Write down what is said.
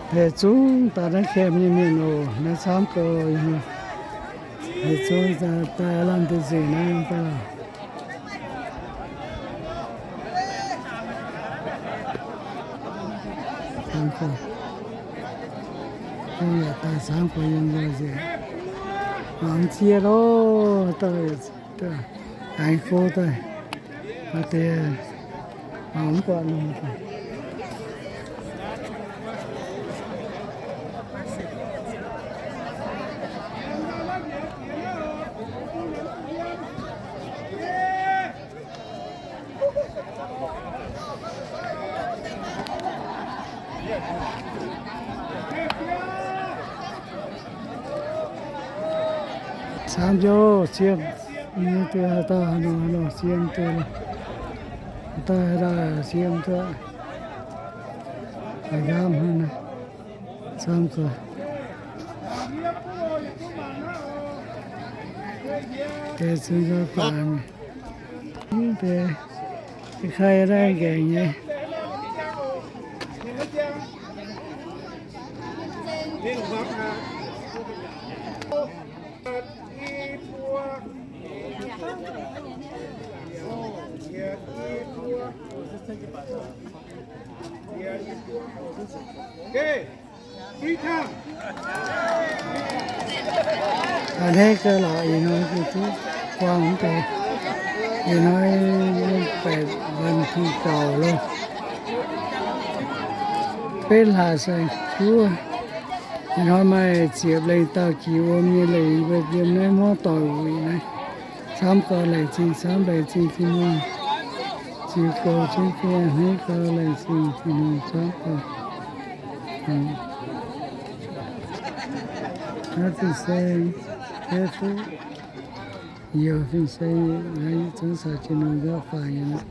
Hec zungv daaih naaiv camp nyei mienh oc, naaiv camv gou. Hec zungv daaih lamh deix nzengc naaiv daaih. Camv gou, yaac daaih camv gou yiem nzengc. Mangc jiex loh, daaih aengx go daaih. Maaih deix mangc mv buatc nor. Camv jienv, siem nyei deix haaix dauh haaix nor, haaix nor siem deix, haaix dauh haaix dauh siem duqv, haaix ngamv hnangv naaiv, camv gau. Deix zungv nzauv faanx, mv deix, deix kaiv naaiv nqaengc nyei. A'hneiv gau lorqc, ih hnoi duqv buangh mv deix. Ih hnoi baeqcวันที่เก้า loh, betv hlaax saeng-kuv. Ih hnoi maaih ziepc lengh dauh jiex wuom nyei leiz mbuo yiem naaiv mborqv doic wuic naaiv. Camv gau, laengz zingh camv, laengz zingh Tin-Hungh. Ziux goux jienv duqv a'hneiv gau, laengz zingh Tin-Hungh camv gau. Naaiv fin-saeng, Kaiv Fuqv, Youz fin-saeng, naaiv zungv caux Tin-Hungh nzauv faanx nyei aqv.